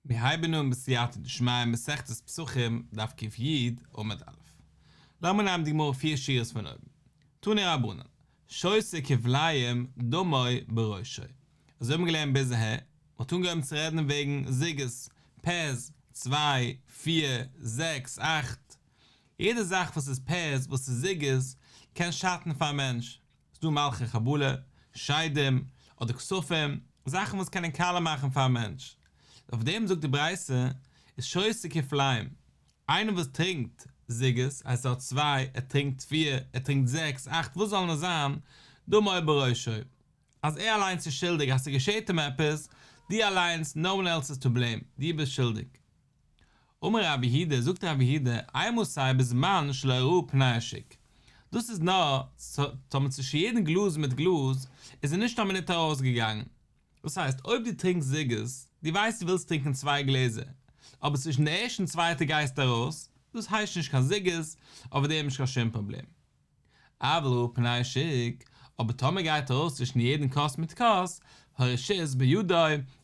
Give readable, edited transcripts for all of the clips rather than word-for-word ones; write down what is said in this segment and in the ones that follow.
מיר הייבן אן בסייעתא דשמיא מסכת פסחים דף ק"י עמוד א'. לאמיר נעמען די גמרא פיר שורות פון אויבן. תנו רבנן, שותה כפליים דמו בראשו. אזוי האבן מיר געלערנט ביז אהער, מען האט אנגעהויבן צו רעדן וועגן זוגות, פערס, צוויי, פיר, זעקס, אכט. יעדע זאך וואס איז פערס, וואס איז זוגות, קען שאטן פאר א מענטש. ס'דא מלאכי חבלה, שדים, אדער כספים, זאכן וואס קענען קאליע מאכן פאר א מענטש. אויף דעם זאגט די ברייתא, איז שותה כפליים, איינער וואס טרינקט זוגות, הייסט ער האט צוויי, ער טרינקט פיר, ער טרינקט זעקס, אכט, וואס זאלן עס זיין, דמו בראשו, אז ער אליינס איז שולדיג אז ס'געשעט אים עפעס, דו אליינס, נאו וואן עלס איז טו בלעים, דו ביסט שולדיג. אמר רב יהודה, זאגט רב יהודה, אימתי בזמן שלא ראה פני השוק. דאס איז נאר טאמער צווישן יעדן גלאז מיט גלאז איז ער נישט א מינוט ארויסגעגאנגען. דאס הייסט, אויב דו טרינקסט זוגות, דו ווייסט דו ווילסט טרינקען צוויי גלעזער, אבער צווישן די ערשטע און צווייטע גייסטו ארויס, דאס הייסט נישט קיין זוגות, אויף דעם נישט קיין שום פראבלעם. אבל ראה פני השוק, אבער טאמער גייט ער ארויס צווישן יעדן כוס מיט כוס, הרשות בידו,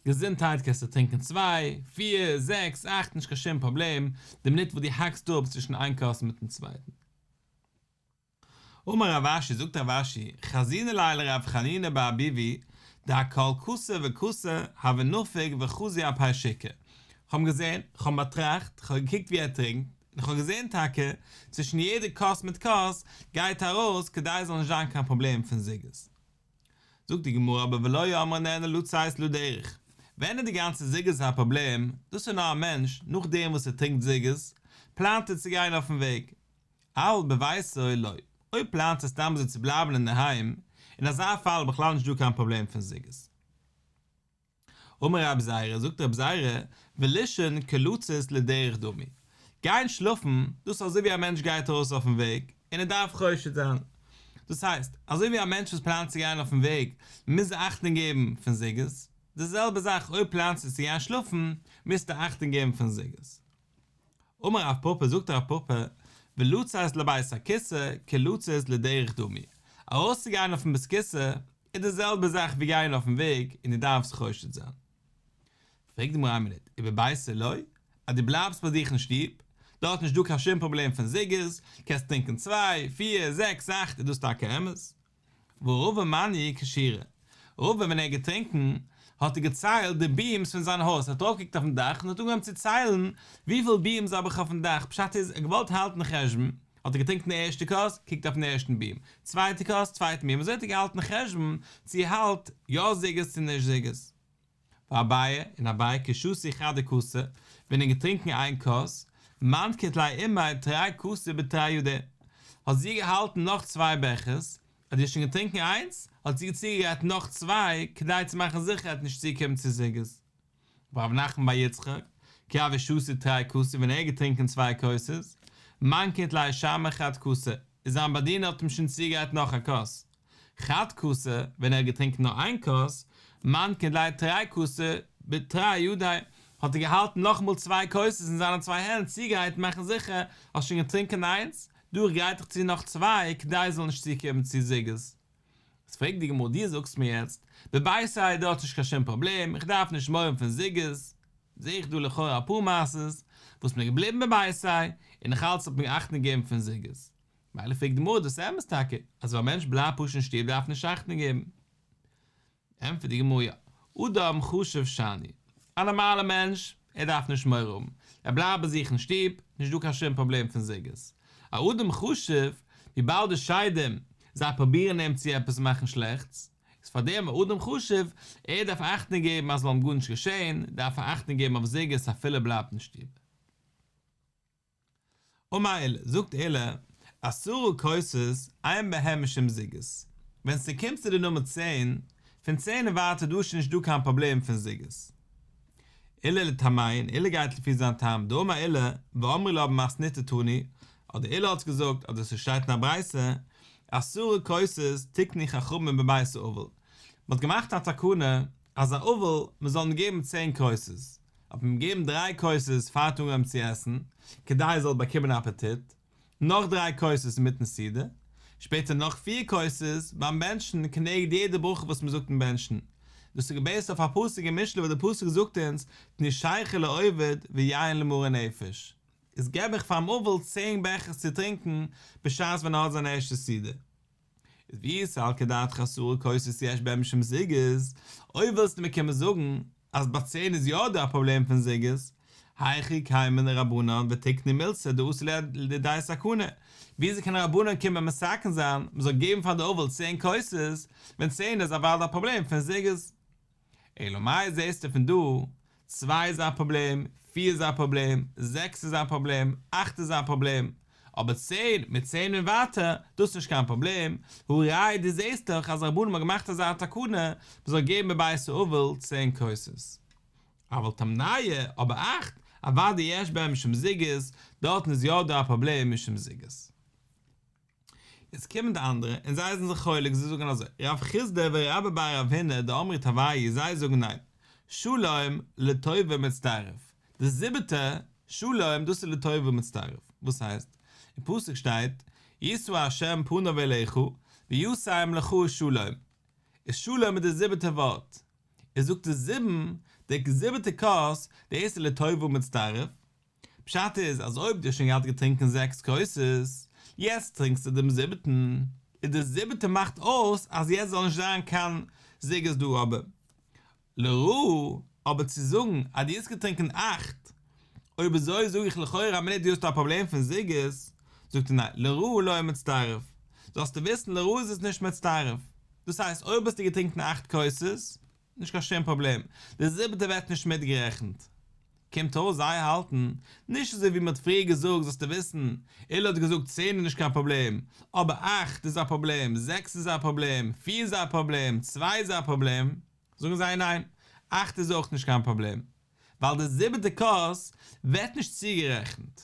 געזונטהייט קענסטו טרינקען צוויי, פיר, זעקס, אכט נישט קיין שום פראבלעם, די מינוט וואס דו האקסט אפ צווישן איין כוס מיטן צווייטן. אמר רב אשי, זאגט רב אשי, חזינא ליה לרב חנינא בר ביבי, דאכל כסא וכסא, הוה נפיק וחזי אפי שוקא. כ'האב אים געזען, כ'האב אים באטראכט, כ'האב געקוקט ווי ער טרינקט, און כ'האב געזען טאקע, צווישן יעדע כוס מיט כוס, גייט ארויס, כדי עס זאל נישט זיין קיין פראבלעם פון זוגות. זאגט די גמרא אבער ולא אמרן אלא לצאת לדרך. ווען איז די גאנצע זוגות א פראבלעם? דאס איז נאר א מענטש, נאכדעם וואס ער טרינקט זוגות, פלאנט ער צו גיין אויפן וועג. אבל בביתו לא. אויב פלאנט ער סתם אזוי צו בלייבן אינדערהיים, אין אזא פאל איז בכלל נישט דא קיין פראבלעם פון זוגות. אמר רבי זירא, זאגט רבי זירא, ולישון כלצאת לדרך דמי, גיין שלאפן, דאס איז אזוי ווי א מענטש גייט ארויס אויפן וועג, און ער דארף חושד זיין. דאס הייסט, אזוי ווי א מענטש וואס פלאנט צו גיין אויפן וועג, מוז ער אכטונג געבן פון זוגות, די זעלבע זאך אויב פלאנסטו צו גיין שלאפן, מוזטו אכטונג געבן פון זוגות. אמר רב פפא, זאגט רב פפא, ולצאת לבית הכסא כלצאת לדרך דמי, ארויסצוגיין אויפן בית כסא איז די זעלבע זאך ווי גיין אויפן וועג און דו דארפסט חושד זיין. פרעגט די גמרא איין מינוט, ובביתו לא? אז דו בלייבסט ביי זיך אין שטוב, דארט נישט דא קיין שום פראבלעם פון זוגות, קענסט טרינקען צוויי, פיר, זעקס, אכט, איז דאס טאקע אמת? והא רבא מני כשירא. רבא ווען ער האט געטרינקן האט ער געציילט די ביעמס פון זיין הויז, ער האט ארויפגעקוקט אויפן דאך און האט אנגעהויבן צו ציילן וויפיל ביעמס האב איך אויפן דאך, פשט איז ער האט געוואלט האלטן חשבון, האט ער געטרינקן די ערשטע כוס, קוקט אויפן ערשטן ביעם, צווייטע כוס, צווייטן ביעם, אזוי האט ער געהאלטן חשבון צו ער האלט יא זוגות צו נישט זוגות. ואביי, און אביי כי שתי חדא כסא, ווען ער האט געטרינקן איין כוס, מנקט ליה אימיה תרי כסי בתרי ידיה, האט זי געהאלטן נאך צוויי בעכערס, אז זי האט שוין געטרינקן איינס, האט זי צוגעגרייט נאך צוויי, כדי צו מאכן זיכער ער וועט נישט צוקומען צו זוגות. ורב נחמן בר יצחק, כי הוה שתי תרי כסי, ווען ער האט געטרינקען צוויי כוסות, מנקיט ליה שמעיה חד כסא, איז זיין באדינער האט אים שוין צוגעגרייט נאך א כוס. חד כסא, ווען ער האט געטרינקן נאר איין כוס, מנקיט ליה תרי כסי בתרי ידיה, האט ער געהאלטן נאכאמאל צוויי כוסות אין זיינע צוויי הענט צוגרייט מאכן זיכער, האסט שוין געטרינקען איינס, דא איך גרייט דיך צו נאך צוויי, כדי עס זאל נישט צוקומען צו זוגות. איז פרעגט די גמרא, דו זאגסט מיר יעצט, בביתו דארט נישט קיין שום פראבלעם, איך דארף נישט מורא האבן פון זוגות, זעה איך דא לכאורה אפאר מעשות וואס מען איז געבליבן בביתו און נאך אלץ האט מען אכטונג געגעבן פון זוגות. מילא פרעגט די גמרא דאס אמת טאקע אז ווען א מענטש בלייבט פשוט אין שטוב דארף ער נישט אכטונג געבן? ענטפערט די גמרא יא, אדם חשוב שאני, א נארמאלע מענטש ער דארף נישט מורא האבן, ער בלייבט ביי זיך אין שטוב, נישט דא קיין שום פראבלעם פון זוגות. א אדם חשוב, וויבאלד די שדים זיי פרובירן אים צו עפעס מאכן שלעכטס, איז פאר דעם א אדם חשוב, ער דארף אכטונג געבן אז ס'זאל אים גארנישט געשען, דארף ער אכטונג געבן אויף זוגות אפילו ער בלייבט אין שטוב. אמר עולא, זאגט עולא, עשרה כוסות אין בהם משום זוגות, ווען ס'קומט צו די נומער צען, פון צען און ווייטער דא איז שוין נישט דא קיין פראבלעם פון זוגות. עולא לטעמיה און עולא גייט לפי זיין טעם, דאמר עולא, ואמרי לה במתניתא תני, אדער עולא האט געזאגט, אדער ס'שטייט אין א ברייתא, עשרה כוסות תיקנו חכמים בבית האבל, מ'האט געמאכט א תקנה אז א אבל מ'זאל אים געבן צען כוסות, האט מען אים געגעבן דריי כוסות פאר ער האט אנגעהויבן צו עסן, כדי ער זאל באקומען אפעטיט, נאך דריי כוסות אינמיטן סעודה, שפעטער נאך פיר כוסות ביים בענטשן כנגד יעדע ברכה וואס מען זאגט אין בענטשן. דאס איז געבעיסט אויף א פסוק אין משלי וואס די פסוק זאגט אונז תנו שכר לאובד ויין למרי נפש, איז געב איך פאר'ן אבל צען בעכערס צו טרינקען בשעת ווען ער האט זיין ערשטע סעודה. איז ואי סלקא דעתך עשרה כוסות יש בהם משום זוגות, אויב ווילסטו מיר קומען זאגן אז ביי צען איז יא דא א פראבלעם פון זוגות, היכי קיימי רבנן ותיקני מילתא דאתי לידי סכנה, וויאזוי קען רבנן קומען מתקן זיין מ'זאל געבן פאר די אבל צען כוסות, ווען צען איז אוודאי א פראבלעם פון זוגות? אלא מאי זעסטו פון דא, צוויי איז א פראבלעם, פיר איז א פראבלעם, זעקס איז א פראבלעם, אכט איז א פראבלעם, אבער צען, מיט צען און ווייטער, דאס איז נישט קיין פראבלעם, והא ראי' דו זעסט דאך אז רבנן האבן געמאכט אזא תקנה, מ'זאל געבן בבית האבל צען כוסות. אבל תמניא, אבער אכט, אוודאי יש בהם משום זוגות, דארטן איז יא דא א פראבלעם משום זוגות. יעצט קומען די אנדערע און זיי זענען זיך חולק, זיי זאגן אזוי, רב חסדא ורבה בר רב הונא דאמרי תרווייהו זיי זאגן ניין, שלום לטובה מצטרף, די זיבעטע, שלום, דאס איז לטובה מצטרף, וואס הייסט? אין פסוק שטייט, ישא ה' פניו אליך וישם לך שלום, איז שלום איז די זיבעטע ווארט, ער זאגט די זיבן, די זיבעטע כוס, דאס איז לטובה מצטרף, פשט איז אז אויב דו האסט שוין געהאט געטרינקען זעקס כוסות, יעצט טרינקסטו דעם זיבעטן, איז די זיבעטע מאכט אויס אז יעצט זאל נישט זיין קיין זוגות דא אבער לרעה, אבער צו זאגן אז דו האסט געטרינקען אכט, אויב אזוי זאג איך לכאורה א מינוט דו האסט א פראבלעם פון זוגות, זאגט ער ניין, לרעה לא מצטרף, זאלסטו וויסן לרעה איז עס נישט מצטרף, דאס הייסט אויב האסטו געטרינקען אכט כוסות, נישט קיין שום פראבלעם, די זיבעטע ווערט נישט מיטגערעכנט. קומט אויס זיי האלטן, נישט אזוי ווי מען האט פריער געזאגט זאלסטו וויסן, עולא האט געזאגט צען איז נישט קיין פראבלעם, אבער אכט איז א פראבלעם, זעקס איז א פראבלעם, פיר איז א פראבלעם, צוויי איז א פראבלעם, זאגן זיי ניין, אכט איז אויך נישט קיין פראבלעם, ווייל די זיבעטע כוס ווערט נישט צוגערעכנט.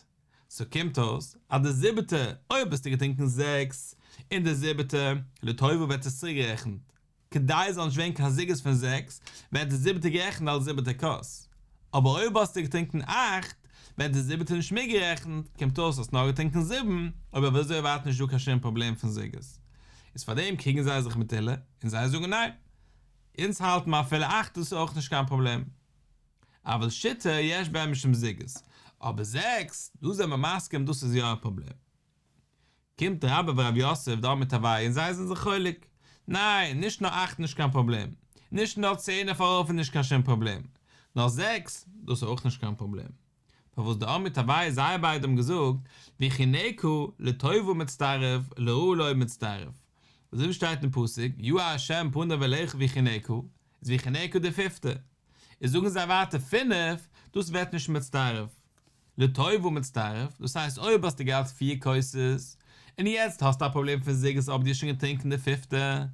סאו קומט אויס אז די זיבעטע, אויב האסטו געטרינקען זעקס, און די זיבעטע, לטובה ווערט עס צוריקגערעכנט, כדי עס זאל נישט ווערן קיין זוגות פון זעקס, ווערט די זיבעטע גערעכנט אלס זיבעטע כוס. אבער אויב האסטו געטרינקען אכט, ווערט די זיבעטע נישט מיטגערעכנט, קומט אויס האסט נאר געטרינקען זיבן, אויב אזוי ווייטער נישט דא קיין שום פראבלעם פון זוגות. איז פארדעם קריגן זיי זיך מיט עולא, און זיי זאגן ניין, אונז האלטן מיר אפילו אכט דאס איז אויך נישט קיין פראבלעם. אבל שיתא יש בהם משום זוגות, אבער זעקס, דא זענען מיר מסכים דאס איז יא א פראבלעם. קומט רבה ורב יוסף דאמרי תרווייהו און זיי זענען זיך חולק, ניין, נישט נאר אכט נישט קיין פראבלעם, נישט נאר צען אויף ארויף איז נישט קיין שום פראבלעם, נאר זעקס, דאס איז אויך נישט קיין פראבלעם. פארוואס דאמרי תרווייהו זיי ביידע האבן געזאגט, ויחנך לטובה מצטרף לרעה לא מצטרף, אזוי ווי שטייט אין פסוק, יאר ה' פניו אליך ויחנך, איז ויחנך די פיפטע, איז זאגן זיי ווייטער פינף, דאס ווערט נישט מצטרף. לטובה מצטרף, דאס הייסט אויב האסטו געהאט פיר כוסות, און יעצט האסטו א פראבלעם פון זוגות אבער דו האסט שוין געטרינקען די פיפטע,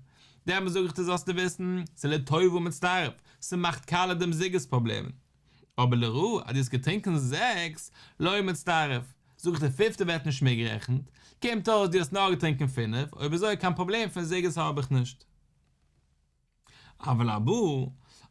דעמאלס זאג איך דיר זאלסטו וויסן, ס'איז לטובה מצטרף, ס'מאכט קאלע דעם זוגות פראבלעם. אבער לרעה אז דו האסט געטרינקען זעקס, לא מצטרף, זאג איך די פיפטע ווערט נישט מיטגערעכנט, קומט אויס דו האסט נאר געטרינקען פינף, אויב אזוי קיין פראבלעם פון זוגות האב איך נישט. אבל ארבעה,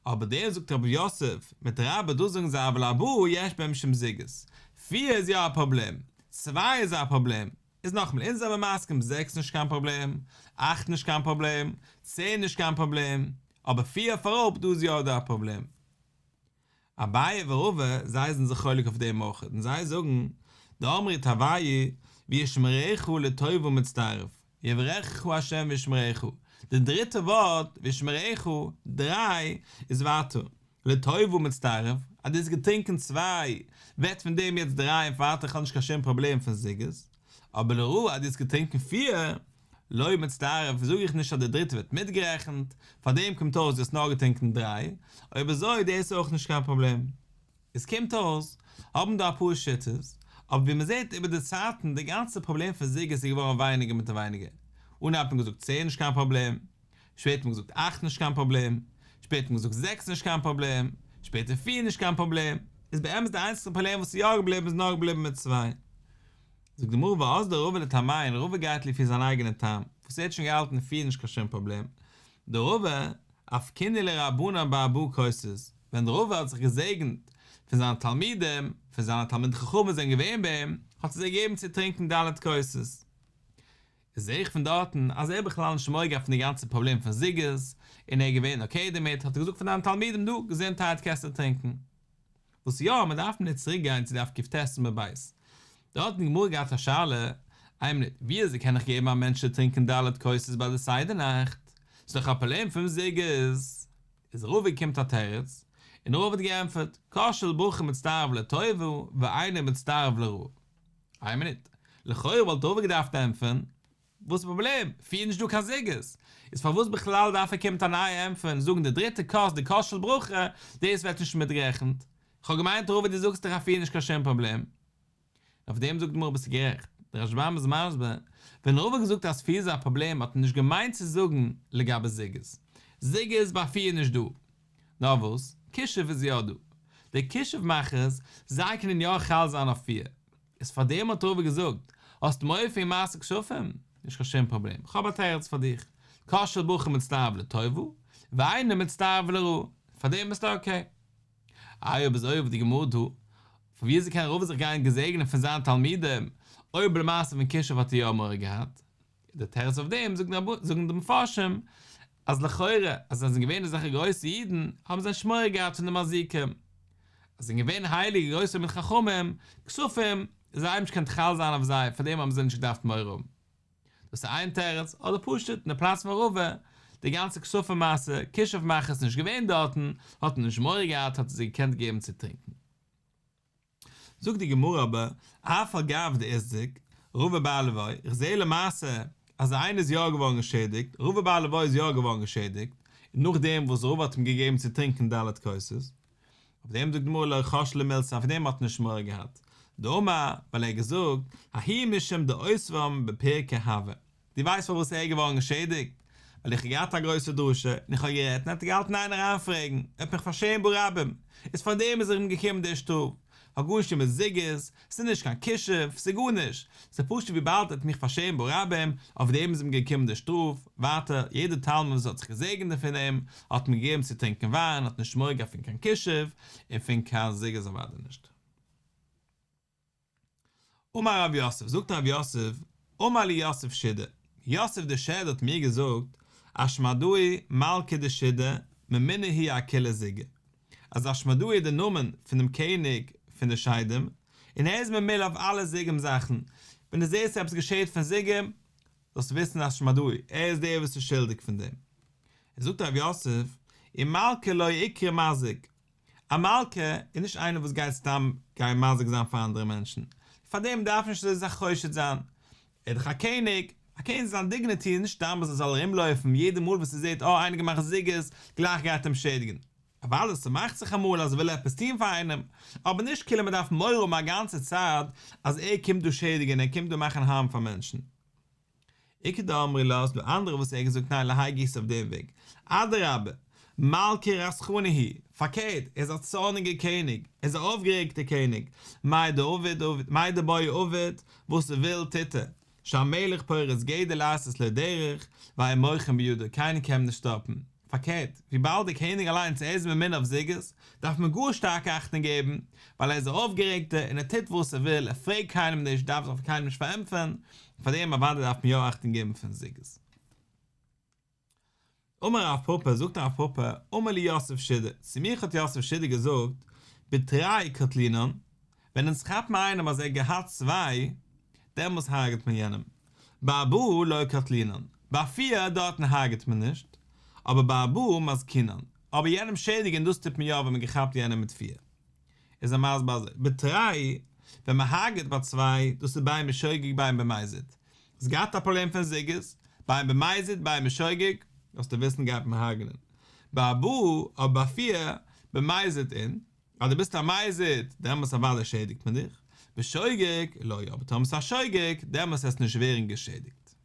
אבער דער זאגט רב יוסף מיט רבה דא זאגן זיי אבל ארבעה יש בהם משום זוגות, פיר איז יא א פראבלעם, צוויי איז א פראבלעם, איז נאכאמאל אונז זעמער מסכים זעקס נישט קיין פראבלעם, אכט נישט קיין פראבלעם, צען נישט קיין פראבלעם, אבער פיר אויף אראפ דא איז יא דא א פראבלעם. אביי ורבא זיי זענען זיך חולק אויף דעם אויך און זיי זאגן, דאמרי תרווייהו וישמרך לטובה מצטרף, יברכך ה' וישמרך, די דריטע ווארט וישמרך, דריי, איז ווייטער, לטובה מצטרף, אז דו האסט געטרינקען צוויי, ווערט פון דעם יעצט דריי און פארטיג איך האב נישט קיין שום פראבלעם פון זוגות, אבער לרעה אז דו האסט געטרינקען פיר, לא מצטרף זאג איך נישט אז די דריטע ווערט מיטגערעכנט, פאר דעם קומט אויס דו האסט נאר געטרינקען דריי, אויב אזוי דאס איז אויך נישט קיין פראבלעם. עס קומט אויס האבן דא אפאר שיטות, אבער ווי מען זעט איבער די צייטן די גאנצע פראבלעם פון זוגות איז געווארן ווייניגער מיט ווייניגער, אנהייב האט מען געזאגט צען נישט קיין פראבלעם, שפעטער האט מען געזאגט אכט נישט קיין פראבלעם, שפעטער האט מען געזאגט זעקס נישט קיין פראבלעם, שפעטער פיר נישט קיין פראבלעם, איז באמת די איינציגסטע פראבלעם וואס איז יא געבליבן איז נאר געבליבן מיט צוויי. זאגט די גמרא ואזדא רבא לטעמיה און רבא גייט לפי זיין אייגענע טעם וואס ער האט שוין געהאלטן פיר נישט קיין שום פראבלעם, דרבא אפקינהו לרבנן בארבעה כוסות, ווען רבא האט זיך געזעגנט פון זיינע תלמידים, פון זיינע תלמידי חכמים וואס זענען געווען ביי אים, האט ער זיי געגעבן צו טרינקען ד' כוסות. איז זעה איך פון דארטן אז ער האט בכלל נישט מורא געהאט פון די גאנצע פראבלעם פון זוגות, און ער איז געווען אקעי דערמיט, האט ער געזאגט פאר דיינע תלמידים דא, געזונטהייט קענסטו טרינקען. וואס יא, מען דארף נישט צוריק גיין צו דף קט עמוד ב'. דארט האט די גמרא געהאט א שאלה, איין מינוט, ווי אזוי קען איך געבן א מענטש צו טרינקען ד' כוסות ביי די סדר נאכט? ס'איז דאך א פראבלעם פון זוגות. איז רבא קומט א תירוץ, און רבא האט געענטפערט, כוס של ברכה מצטרף לטובה ואינו מצטרף לרעה. איין מינוט, לכאורה וואלט רבא געדארפט ענטפערן, וואס איז פראבלעם? פיר נישט דא קיין זוגות, איז פארוואס בכלל דארף ער קומען מיט א נייע ענטפער און זאגן די דריטע כוס די כוס של ברכה, דאס ווערט נישט מיטגערעכנט? כ'האב געמיינט רבא דו זאגסט דאך אז פיר נישט קיין שום פראבלעם. אויף דעם זאגט די גמרא ביסטו גערעכט, דער רשב"ם איז מסביר, ווען רבא האט געזאגט אז פיר איז א פראבלעם האט ער נישט געמיינט צו זאגן לגבי זוגות, זוגות איז ביי פיר נישט דא, נאר וואס, כישוף איז יא דא, די כישוף מאכערס, זיי קענען יא חל זיין אויף פיר, איז פאר דעם האט רבא געזאגט, האסט מורא פון מעשה כשפים? נישט קיין שום פראבלעם, כ'האב א תירוץ פאר דיך, כוס של ברכה מצטרף לטובה, ואינו מצטרף לרעה, פאר דעם ביסטו אקעי. איי אויב אזוי אויף די גמרא דא, פון ווי אזוי קען רבא זיך גיין געזעגענען פון זיין תלמידים, אויב למעשה פון כישוף האט ער יא מורא געהאט? די תירוץ אויף דעם זאגן די מפרשים, אז לכאורה אז זיי זענען געווען אזעלכע גרויסע אידן, האבן זיי נישט מורא געהאט פון די מזיקים, אז זיי זענען געווען הייליגע גרויסע תלמידי חכמים, כשפים, זיי האבן נישט געקענט חל זיין אויף זיי, פאר דעם האבן זיי נישט געדארפט מורא האבן. דאס איז איין תירוץ, אדער פשוט אין די פלאץ פון רבא, די גאנצע כשפים מעשה, כישוף מאכער איז נישט געווען דארטן, האט מען נישט מורא געהאט, האט ער זיי געקענט געבן צו טרינקען. זאגט די גמרא אבער, אף על גב דאיתזק, רבא בר ליואי, איך זעה למעשה אז איינער איז יא געווארן געשעדיגט, רבא בר ליואי איז יא געווארן געשעדיגט, נאכדעם וואס רבא האט אים געגעבן צו טרינקען ד' כוסות, אויף דעם זאגט די גמרא לא חש למילתא, אויף דעם האט ער נישט מורא געהאט, דאמר, ווייל ער האט געזאגט, ההוא משום דאותבן בפירקא הוה. דו ווייסט פארוואס ער איז געווארן געשעדיגט? ווייל איך האב געהאט א גרויסע דרשה, און איך האב גערעדט, און ער האט געהאלטן אין איין אריינפרעגן, ער האט מיך פארשעמט ברבים, איז פאר דעם איז אים געקומען די שטראף, האט גארנישט מיט זוגות, ס'איז נישט קיין כישוף, ס'איז גארנישט, ס'איז פשוט וויבאלד ער האט מיך פארשעמט ברבים, אויף דעם איז אים געקומען די שטראף, ווייטער, יעדער תלמיד וואס האט זיך געזעגנט פון אים, האט אים געגעבן צו טרינקען וויין, האט נישט מורא געהאט פון קיין כישוף, און פון קיין זוגות אוודאי נישט. אמר רב יוסף, זאגט רב יוסף, אמר לי יוסף שידא, יוסף דער שד האט מיר געזאגט, אשמדאי מלכא דשידא ממונה הוא אכולא זוגי, אז אשמדאי איז דער נאמען פון דעם קעניג פון די שדים, און ער איז ממונה אויף אלע זוגים זאכן, ווען דו זעסט עפעס געשעט פון זוגים, זאלסטו וויסן אשמדאי, ער איז דער וואס איז שולדיג פון דעם. זאגט רב יוסף, ומלכא לא איקרי מזיק, א מלכא איז נישט איינער וואס גייט סתם גיין מזיק זיין פאר אנדערע מענטשן, פאר דעם דארף מען נישט אזוי סאך חושד זיין, ער איז דאך א קעניג, א קעניג זיין דיגניטי איז נישט סתם אז ער זאל ארומלויפן יעדע מאל וואס ער זעט אה איינער געמאכט זוגות גלייך גייט אים שעדיגן, אוודאי ס'מאכט זיך אמאל אז ער וויל עפעס טון פאר איינעם, אבער נישט כאילו מ'דארף מורא האבן א גאנצע צייט אז ער קומט דא שעדיגן ער קומט דא מאכן הארם פאר מענטשן. איכא דאמרי לה, ס'דא אנדערע וואס ער האט געזאגט ניין להאי גיסא אויף דעם וועג, אדרבה, מלכא רתחנא הוא, פארקערט, ער איז א צארניגער קעניג, ער איז א אויפגערעגטער קעניג, מאי דעביד עביד, מאי דבעי עביד, וואס ער וויל טוט ער, שהמלך פורץ גדר לעשות לו דרך, ואין מוחין בידו, קיינער קען אים נישט סטאפן. פארקערט, וויבאלד דער קעניג אליינס ער איז ממונה אויף זוגות, דארף מען גאר שטארק אכטונג געבן, ווייל ער איז א אויפגערעגטער און ער טוט וואס ער וויל, ער פרעגט קיינעם נישט, דארף זיך פאר קיינעם נישט פארענטפערן, פאר דעם אוודאי דארף מען יא אכטונג געבן פון זוגות. אמר רב פפא, זאגט רב פפא, אמר לי יוסף שידא, צו מיך האט יוסף שידא געזאגט, בתרי קטלינן, ווען אונז כאפן איינעם אז ער האט געהאט צוויי, דעמאלס הרג'ט מען יענעם, בארבעה לא קטלינן, ביי פיר דארטן הרג'ט מען נישט, אבער בארבעה מזקינן, אבער יענעם שעדיגן דאס טוט מען יא ווען מען געכאפט יענעם מיט פיר. איז ער מסביר אזוי, בתרי, ווען מען הרג'ט ביי צוויי, דאס איז בין בשוגג בין במזיד, האסט געהאט א פראבלעם פון זוגות, בין במזיד בין בשוגג, זאלסטו וויסן גייט מען הרג'נען. בארבעה, אבער ביי פיר, במזיד אין, אז דו ביסט א מזיד, דעמאלס אוודאי שעדיגט מען דיך, בשוגג, לא, אבער טאמער ס'איז א שוגג, דעמאלס וועסטו נישט ווערן געשעדיגט.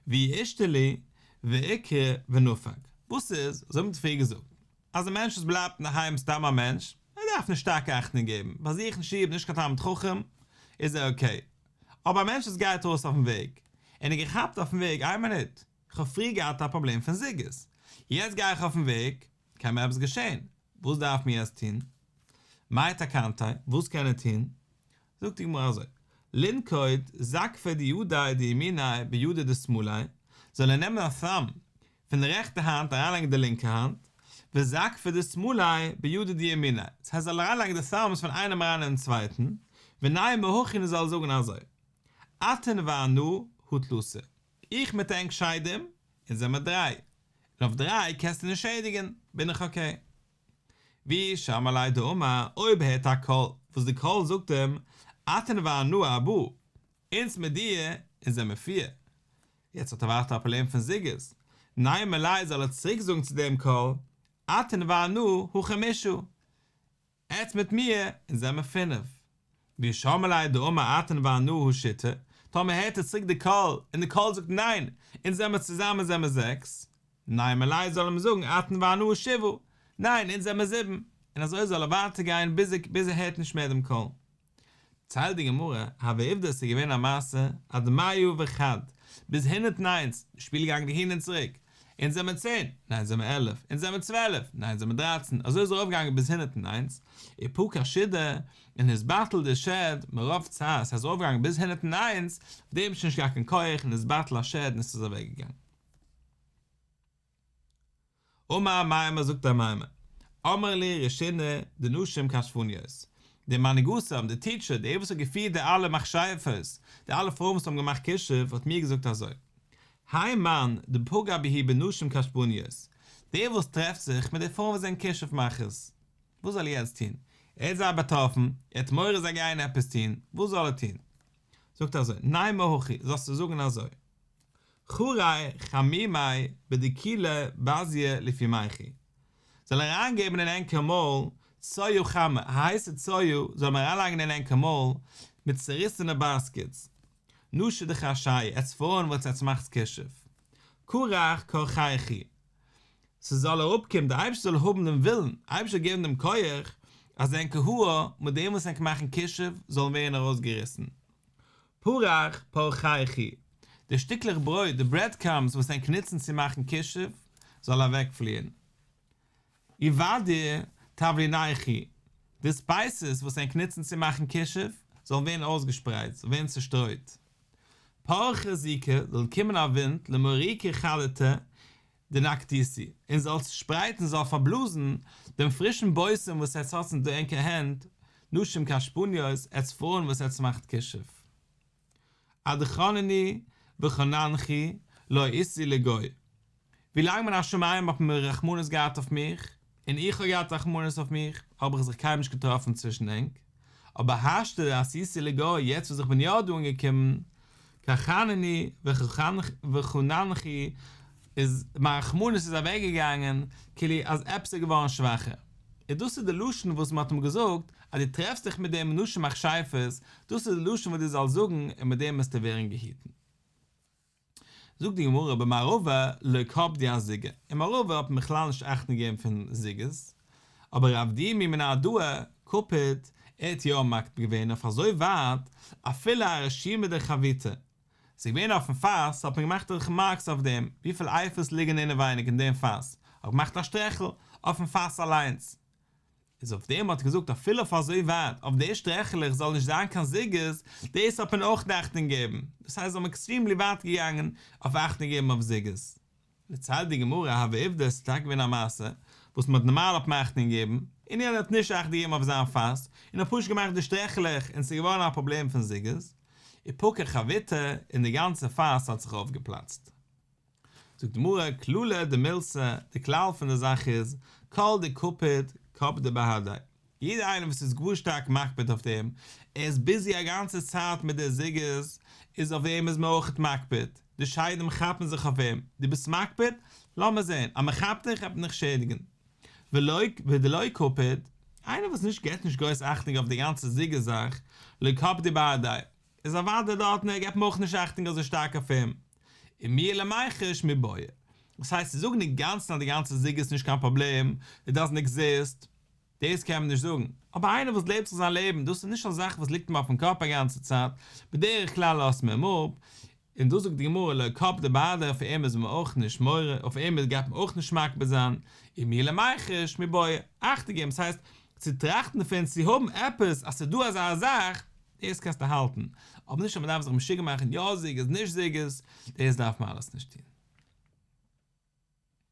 ואי אישתלי ואיקרי ונפק. וואס איז, אזוי האט מען פריער געזאגט, אז א מענטש וואס בלייבט אינדערהיים סתם א מענטש, ער דארף נישט שטארק אכטונג געבן, ביי זיך אין שטוב נישט קיין תלמיד חכם, איז ער אקעי. אבער א מענטש וואס גייט ארויס אויפן וועג, און איז געכאפט אויפן וועג, איין מינוט, איך האב פריער געהאט א פראבלעם פון זוגות, יעצט גיי איך אויפן וועג, קען מיר עפעס געשען, וואס דארף מען יעצט טון? מאי תקנתיה, וואס קען ער טון? זאגט די גמרא אזוי, לינקוט זקפא דידיה דימיניה בידיה דשמאליה, זאל ער נעמען א thumb פון די רעכטע האנט אריינלייגן אין די לינקע האנט, וזקפא דשמאליה בידיה דימיניה, דאס הייסט זאל ער אריינלייגן די thumbs פון איינעם אריין אינעם צווייטן, ונימא הכי און ער זאל זאגן אזוי, אתון ואנא הא תלתא, איך מיט ענק שדים, אונז זעמער דריי, און אויף דריי קענסטו נישט שעדיגן, בין איך אקעי. ואי שמע ליה דאמר, אויב הערט א קול, וואס די קול זאגט אים, אתון ואנא ארבעה, אונז מיט דיר, אונז זעמער פיר. יעצט האט ער ווייטער א פראבלעם פון זוגות, נימא ליה זאל ער צוריק זאגן צו דעם קול, אתון ואנא הא חמשה, עטץ מיט מיר, אונז זעמער פינף. ואי שמע ליה דאמר אתון ואנא הא שיתא, טאמער הערט ער צוריק די קול, און די קול זאגט ניין, אונז זעמער צוזאמען זעמער זעקס, נימא ליה זאל אים זאגן אתון ואנא הא שבעה, ניין אונז זעמער זיבן, און אזוי זאל ער ווייטער גיין ביז ער הערט נישט מער דעם קול. ציילט די גמרא, הוה עובדא ס'איז געווען א מעשה, עד מאה וחד, ביז 101, די שפיל געגאנגען אהין און צוריק, אונז זעמער צען, ניין אונז זעמער 11, אונז זעמער 12, ניין אונז זעמער דרייצן, אזוי איז ער ארויפגעגאנגען ביז 101, ופקע שידא, און נתבטל די שד, מרוב צער, ס'איז ארויפגעגאנגען ביז 101, אויף דעם איז שוין נישט געהאט קיין כח, און נתבטל השד און עס איז אוועקגעגאנגען. אמר אמימר זאגט אמימר, אמרה לי רישינא דנשים כשפניות, די מנהיגתם, די טיטשער, דער וואס האט געפירט די אלע מכשפות, די אלע פרויען וואס האבן געמאכט כישוף, האט מיר געזאגט אזוי, האי מאן דפגע בהו בנשים כשפניות, דער וואס טרעפט זיך מיט די פרויען וואס זענען כישוף מאכערס, וואס זאל ער יעצט טון? ער האט זיי באטראפן, ער האט מורא זיי גייען עפעס טון, וואס זאל ער טון? זאגט ער אזוי, נימא הכי, זאלסטו זאגן אזוי, חרי חמימיה בדיקולא בזיעא לפומייכו, זאל אריינגעבן אין ענקער מויל צואה חמה, א הייסע צואה זאל מען אריינלייגן אין ענקער מויל מיט צעריסענע באסקעטס, נשי דכרשיא, עטס פרויען וואס עטס מאכטס כישוף, קרח קרחייכו, ס'זאל אראפקומען, דער אייבערשטער זאל האבן דעם ווילן, אייבערשטער זאל געבן דעם כח, אז ענקער האר, מיט דעם וואס ענק מאכן כישוף, זאלן ווערן ארויסגעריסן. פרח פרחייכו, די שטיקלעך ברויט, די ברעד קראמס וואס ענק נוצן צו מאכן כישוף, זאל אוועקפליען. יבדו תבלינייכו, די ספייסעס וואס ענק נוצן צו מאכן כישוף, זאלן ווערן אויסגעשפרייט, זאל ווערן צעשטרויט. פרחא זיקא, זאל קומען א ווינט, למרוקי חדתא דנקטתו, און זאל צעשפרייטן, זאל פארבלאזן, דעם פרישן בושם וואס עטס האטס אין ענקער הענט, נשים כשפניות, עטס פרויען וואס עטס מאכט כישוף. עד דחנוני וחננכו לא אתי לגו. ווילאנג מן השמים האט מען רחמנות געהאט אויף מיך, און איך האב געהאט רחמנות אויף מיך, האב איך זיך קיינמאל נישט געטראפן צווישן ענק, אבער השתא דאתיתו לגו, יעצט וואס איך בין יא דא אנגעקומען, קא חנוני וחננכו, איז מיין רחמנות איז אוועק געגאנגען, כאילו אז עפעס איז געווארן שוואכער. און דאס איז די לשון וואס מען האט אים געזאגט, אז דו טרעפסט דיך מיט דעם נשים מכשפות, דאס איז די לשון וואס דו זאלסט זאגן און מיט דעם וועסטו ווערן געהיטן. זאגט די גמרא במערבא לא קפדי אזוגי, אין מערבא האט מען בכלל נישט אכטונג געגעבן פון זוגות, אבער רב דימי מנהרדעא קפיד, ער האט יא מקפיד געווען אויף אזוי ווייט, אפילו ארשימא דחביתא, ס'איז געווען אויפן פאס האט מען געמאכט אויך מארקס אויף דעם, וויפיל איפות ליגן אינעווייניג אין דעם פאס, האט געמאכט א שטרעכל אויפן פאס אליינס, איז אויף דעם האט ער געזאגט אפילו אויף אזוי ווייט אויף די שטרעכעלעך זאל נישט זיין קיין זוגות, דאס האט מען אויך אכטונג געגעבן, דאס הייסט זיי האבן עקסטרימלי ווייט געגאנגען אויף אכטונג געבן אויף זוגות. דערציילט די גמרא הוה עובדא עס איז טאקע געווען א מעשה וואס מען האט נארמאל האט מען אכטונג געגעבן, און יענער האט נישט אכטונג געגעבן אויף זיין פאס, און האט פשוט געמאכט די שטרעכעלעך און עס איז געווארן א פראבלעם פון זוגות, ופקע חביתא און די גאנצע פאס האט זיך אויפגעפלאצט. זאגט די גמרא, כללא דמילתא, די כלל פון די זאך איז, כל דקפיד קפדי בהדיה, יעדער איינער וואס איז גאר שטארק מקפיד אויף דעם, ער איז ביזי א גאנצע צייט מיט די זוגות, איז אויף אים איז מען אויכעט מקפיד, די שדים כאפן זיך אויף אים, דו ביסט מקפיד? לאמיר זען, אז מען כאפט דיך וועט מען דיך שעדיגן. ולא ודלא קפיד, איינער וואס נישט געבט נישט גרויס אכטונג אויף די גאנצע זוגות זאך, לא קפדי בהדיה, איז אוודאי דארטן ער געבט מען אויך נישט אכטונג אזוי שטארק אויף אים, ומיהו למיחש מיבעיא. דאס הייסט צו זאגן אינגאנצן אז די גאנצע זוגות איז נישט קיין פראבלעם, איט דאזענט עקזיסט, דאס קען מען נישט זאגן, אבער איינער וואס לעבט זיך זיין לעבן, דאס איז נישט א זאך וואס ליגט אים אויפן קאפ א גאנצע צייט, בדרך כלל לאזט מען אים אפ, און דאס זאגט די גמרא לא קפדי בהדיה אויף אים איז מען אויך נישט מורא, אויף אים גייט מען אויך נישט מקפיד זיין, ומיהו למיחש מיבעיא, אכטונג געבן, ס'הייסט צו טראכטן דערפון צו האבן עפעס אז ס'איז דא אזא זאך. דאס קענסטו האלטן, אבער נישט אז מען דארף זיך משוגע מאכן יא זוגות נישט זוגות, דאס דארף מען אלעס נישט טון.